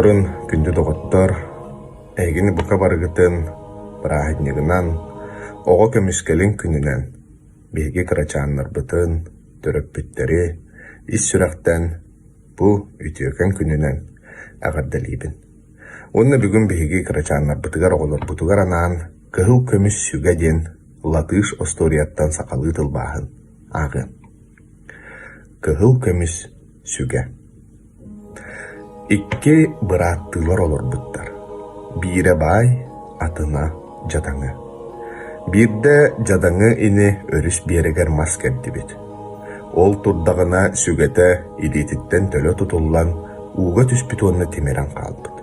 Дорооболорун, күндү доҕоттор! Эһигини бука барыгытын бырааһынньыгынан, Оҕо көмүскэлин күнүнэн биһиги кырачааннарбытын, төрөппүттэри ис сүрэхтэн бу үтүөкэн күнүнэн эҕэрдэлиибин. Уонна бүгүн биһиги кырачааннарбытыгар, оҕолорбутугар анаан «Кыһыл көмүс сүгэ» диэн латыш остуоруйаттан сахалыы тылбааһын ааҕыам. Кыһыл көмүс сүгэ Икки бырааттыылар олорбуттар: биирэ баай, атына дьадаҥы. Биирдэ дьадаҥы ини өрүс биэрэгэр мас кэрдибит. Ол турдаҕына сүгэтэ илиититтэн төлө тутуллан ууга түспүт уонна тимирэн хаалбыт.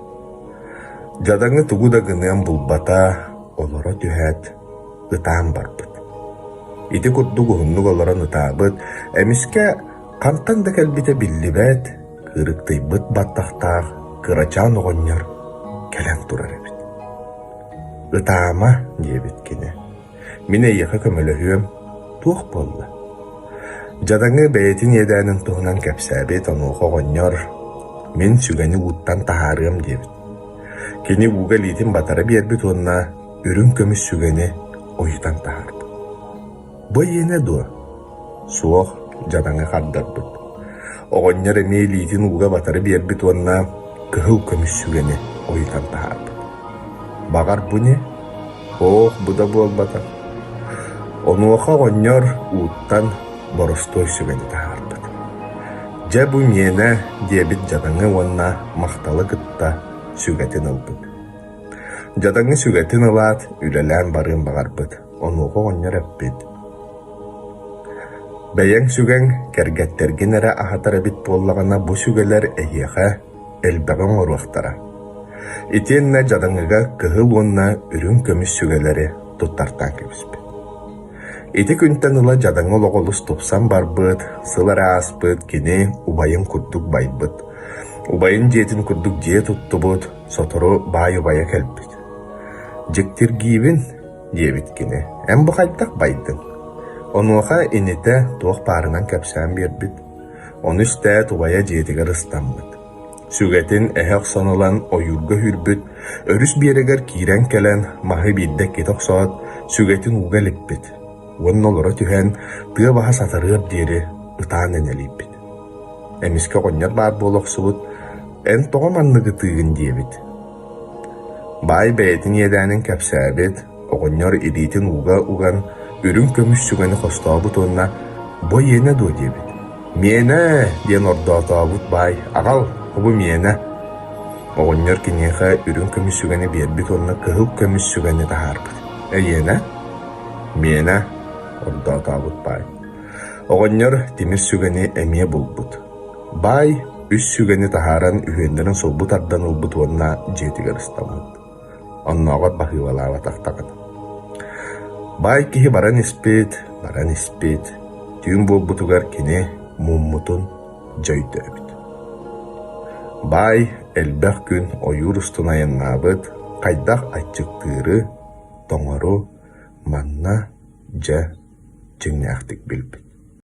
Дьадаҥы тугу да гыныан булбата, олоро түһээт, ытаан барбыт. Ити курдук уһуннук олорон ытаабыт, эмискэ хантан да кэлбитэ биллибэт, кыырыктыйбыт баттахтаах кырачаан оҕонньор кэлэн турар эбит. «Ытаама» диэбит кини. «Мин эйиэхэ көмөлөһүөм, туох буолла?» Дьадаҥы бэйэтин иэдээнин туһунан кэпсээбит, онуоха оҕонньор «Мин сүгэни ууттан таһаарыам» диэбит. Кини ууга илиитин батара биэрбит уонна үрүҥ көмүс сүгэни ойутан таһаарбыт. Бу эйиэнэ дуо? Суох, дьадаҥы хардарбыт. Оҕонньор эмиэ илиитин ууга батары биэрбит уонна кыһыл көмүс сүгэни ойутан таһаарбыт. Баҕар бу ини? Оох, бу да буолбатах. Онуоха оҕонньор ууттан боростуой сүгэни таһаарбыт. Дьэ бу миэнэ, диэбит дьадаҥы уонна махталы кытта сүгэтин ылбыт. Дьадаҥы сүгэтин ылаат, үлэлээн барыан баҕарбыт, онуоха оҕонньор эппит: «Бэйэҥ сүгэҥ кэргэттэргин эрэ аһатар эбит буоллаҕына, бу сүгэлэр эһиэхэ элбэҕи оҥоруохтара». Итиэннэ дьадаҥыга кыһыл уонна үрүҥ көмүс сүгэлэри туттартаан кэбиспит. Ити күнтэн ыла дьадаҥы олоҕо олус тупсан барбыт, сыл эрэ ааспыт, кини убайын курдук байбыт. Убайын дьиэтин курдук дьиэ туттубут, Сотору баай убайа кэлбит. «Дьиктиргиибин» диэбит кини, «эн бу хайдах байдыҥ?» Онуоха инитэ туох баарынан кэпсээн биэрбит. Ону истээт убайа дьиэтигэр ыстаммыт. Сүгэтин эһэ охсон ылан ойуурга үүрбүт, өрүс биэрэгэр киирэн кэлэн маһы биирдэ иккитэ охсоот, сүгэтин ууга илиппит уонна олоро түһэн тыа баһа сатарыар диэри ытаан энэлийбит. Эмискэ оҕонньор баар буола охсубут, «Эн тоҕо маннык ытыыгын?» диэбит. Баай бэйэтин иэдээнин кэпсээбит, оҕонньор илиитин ууга уган үрүҥ көмүс сүгэни хостообут уонна «Бу эйиэнэ дуо?» диэбит. «Миэнэ!» диэн ордоотообут баай, «Аҕал, бу миэнэ!» Оҕонньор киниэхэ үрүҥ көмүс сүгэни биэрбит уонна кыһыл көмүс сүгэни таһаарбыт. «Эйиэнэ?» «Миэнэ!» ордоотообут баай. Оҕонньор тимир сүгэни эмиэ булбут. Баай үс сүгэни таһааран үһүөннэрин сулбу тардан ылбыт уонна дьиэтигэр ыстаммыт. Оннооҕор баһыыбалаабатах даҕаны. Баай киһи баран испит, баран испит. Түүн буолбутугар кини муммутун дьэ өйдөөбүт. Баай элбэх күн ойуур устун айаннаабыт, хайдах аччыктыыры, тоҥору манна дьэ дьиҥнээхтик билбит.